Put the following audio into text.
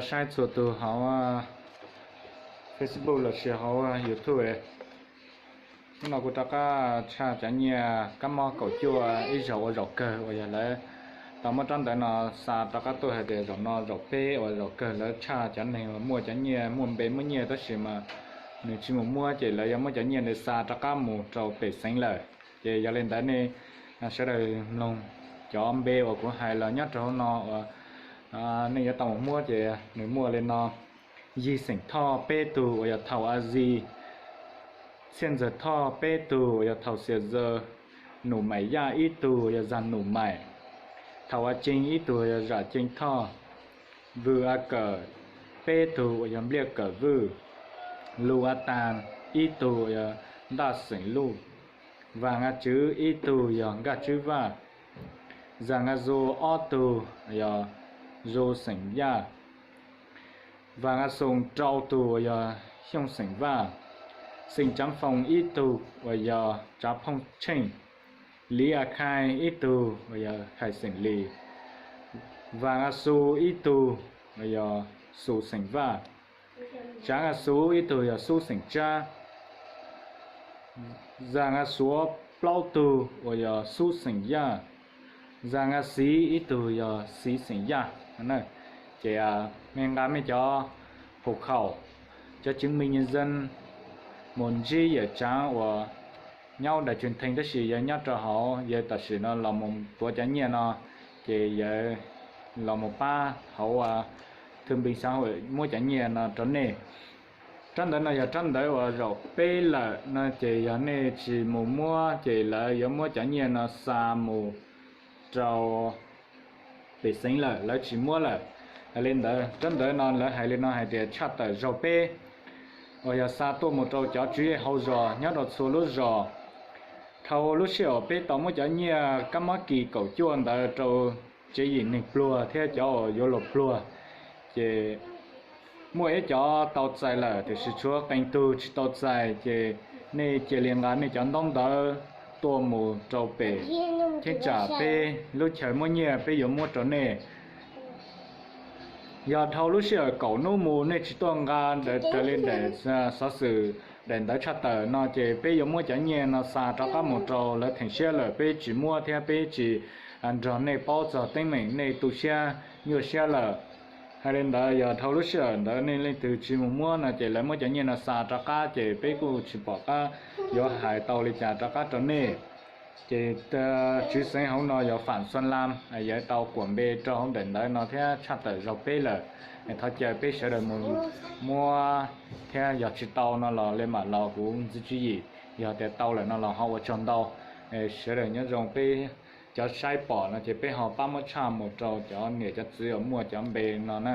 Saib txhua tus hauv Facebook los sis hauv YouTube, hnub no kuv rov qab tshaj cov nyiaj kab mob kaum cuaj ib zaug ua zaum kawg uas yog lawv tau muab rab ntawv no xa rov qab tuaj hais tias zaum no zaum peb uas zaum kawg lawv tshaj cov neeg uas muaj cov nyiaj muaj npe muaj nyiaj tab sis mas nws tsis mus muab ces lawv yuav muab cov nyiaj ntawd xa rov qab mus rau pem xeev lawm. Ces yog li ntawd nej sawv daws mloog cov npe uas kuv hais los nyob rau hauv no uas nej yuav tau mus muab ces nws muaj li no: Yig Xeem Thoj peb tug uas yog Thaum A Zis, Txhiaj Ntxawg Thoj peb tug uas yog Thaum Xias Zawg, Num Maim Yaj ib tug uas yog Zag Num Maim, Thaum A Cees ib tug uas yog Zam Cees Thoj, Vwm A Kawm peb tug uas yog Npliaj Kawm Vwj, Lus A Tas ib tug uas yog Ntaj Xeem Luj, Vas A Tswv ib tug yog Nkaj Tswb Vaj, Zas A Zus ob tug yog Zus Xeem Yaj, Vas A Xus rau tug uas yog Xyooj Xeem Vaj, Xeem Tsaav Foos ib tug uas yog Tsaav Phooj Tsheej, Liv A Khai ib tug uas yog Khais Xeem Lis, Vas A Xus ib tug uas yog Xus Xeem Vaj, Tsaav A Xus ib tug yog Xub Xeem Tsab, Zas A Xus plaub tug uas yog Xub Xeem Yaj, Zas A Xiv ib tug yog Xiv Xeem Yaj. Ces mej nqa mej cov hub khaum, cov chứng minh nhân dân mus ntsib yawm Tsaav uas nyob dais tswg theej tab sis yawg nyob rau hauv, yawg tam sim no los mus tuav cov nyiaj no, ces yawg los mus pab hauv thwj npeej xav hawm muab cov nyiaj no rau nej. Rab ntawv no yog rab ntawv uas zaum peb lawm no ces yog nej tsis mus muab ces lawv yuav muab cov nyiaj no xa mus rau pem xeev lawm, lawv tsis muab lawm. Hais li ntawd, rab ntawv no lawv hais li no hais tias tshaj tawm zaug peb uas yog xa tuaj mus rau cov tswv zej hauv zos nyob rau txhua lub zos. Dhau lub sij hawm peb tau muab cov nyiaj kab mob kis kaum cuaj ntawd rau tsev yim neeg pluag thiab cov uas yuav luag pluag, ces muaj ib cov tau txais lawm tiam sis tshuav qee tug tsis tau txais, ces nej cia li nqa nej cov ntaub ntawv tuaj mus rau pem cheeb tsam peb lub chaw muab nyiaj peb yuav muab rau nej. Yog dhau lub sij hawm kaum hnub mus nej tsis tuaj nqa raws li daim xov xwm daim ntawv tshaj tawm no ces peb yuav muab cov nyiaj no xa rov qab mus rau lawv theem siab lawm, peb tsis muab thiab peb tsis nrog nej paub txog teeb meem, nej tu siab nyuaj siab lawm. Hais li ntawd yog dhau lub sij hawm ntawd nej leej twg tsis mus muab no ces lawv muab cov nyiaj no xa rov qab ces peb kuj tsis pom qab yuav hais tau li cas rov qab rau nej. Ces tswv xeev hauv no yog Fam Xuam Lam, yawg tau kuam npe rau hauv daim ntawv no thiab tshaj tawm zaug peb lawm. Thov caw peb sawv daws mus muab thiab yog tsis tau no los li mam los kuv ntxiv tswv yim, yog tias tau lawm no los ho ua tsaug ntau. Sawv daws nyob zoo, peb cov saib pom no ces peb ho pab muab tshaj mus rau cov niam cov txiv uas muaj cov npe no na.